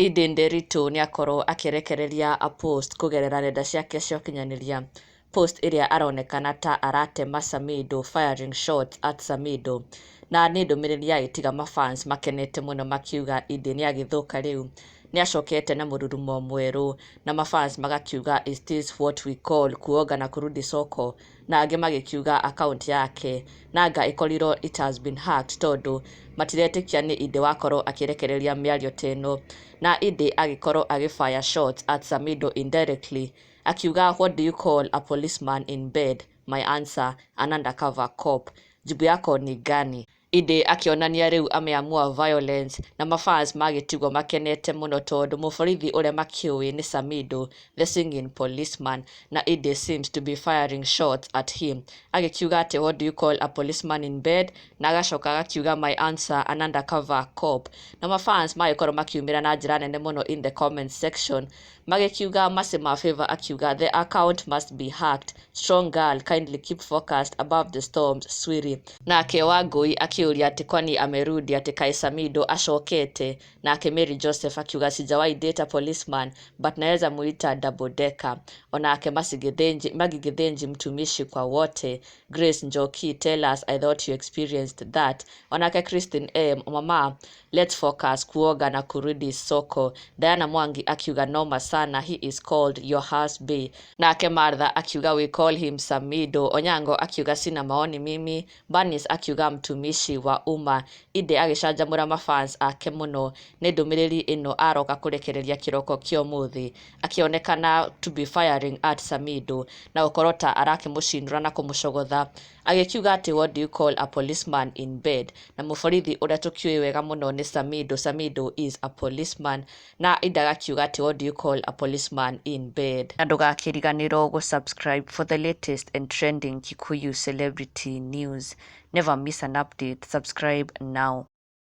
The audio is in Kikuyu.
Eden Nderitu nĩakorwo akĩrekereria a post kũgerera nenda ciake cia ũkinyanĩria, post ĩrĩa aronekana ta aratema Samido, firing shots at Samido, na nĩ ndũmĩrĩri yagĩtiga mafans makenete mũno makiuga Eden nĩagĩthũka rĩu, nĩacokete na mũrurumo mwerũ, na mafans magakiuga, "Is this what we call kuoga na kurudi soko?" Na angĩ magĩkiuga account yake nanga ĩkorirwo it has been hacked, tondũ matiretĩkia nĩ Ide wakorwo akĩrekereria mĩario ta ĩno. Na Ide agĩkorwo agĩ fire shots at Samido indirectly, akiuga, "What do you call a policeman in bed? My answer, an undercover cop. Jibu yako ni gani?" Ide akĩonania rĩu ameamua violence, na mafans magĩtigwo makenete mũno tondũ mũborithi ũrĩa makĩũĩ nĩ Samido, the singing policeman, na Ide seems to be firing shots at him, agĩkiuga atĩ, "What do you call a policeman in bed?" Na agacoka agakiuga, "My answer, an undercover cop." Na mafans magĩkorwo makiumĩra na njĩra nene mũno in the comment section, magĩkiuga, Masima Favor akiuga, "The account must be hacked. Strong girl, kindly keep focused above the storms, sweetie." Nake Wangũi akĩũria atĩ kwani amerudi, atĩ kaĩ Samido acokete. Nake Mary Joseph akiuga, "Sijawahi date a policeman, but naweza muita double decker." Onake Magi Githinji, mtumishi kwa wote. Grace Njoki, "Tell us, I thought you experienced that." Onake Christine M, "Mama, let's focus, kuoga na kurudi soko." Diana Mwangi akiuga, "Noma sana, he is called your husband." Nake Martha akiuga, "We call him Samido." Onyango akiuga, "Sina maoni mimi." Banis akiuga, "Mtumishi wa umma." Ide agĩcanjamũra mafans ake mũno nĩ ndũmĩrĩri ĩno aroka kũrekereria kĩroko kĩa ũmũthĩ, akĩonekana to be firing at Samido na gũkorwo ta arakĩmũcinũra na kũmũcogotha, agĩkiuga atĩ, "What do you call a policeman in bed?" Na mũborithi ũrĩa tũkĩũĩ wega mũno nĩ Samido. Samido is a policeman, na Ide agakiuga atĩ, "What do you call a policeman in bed?" Na ndũgakĩriganĩrwo gũ-subscribe for the latest and trending Kikuyu celebrity news. Never miss an update. Subscribe now.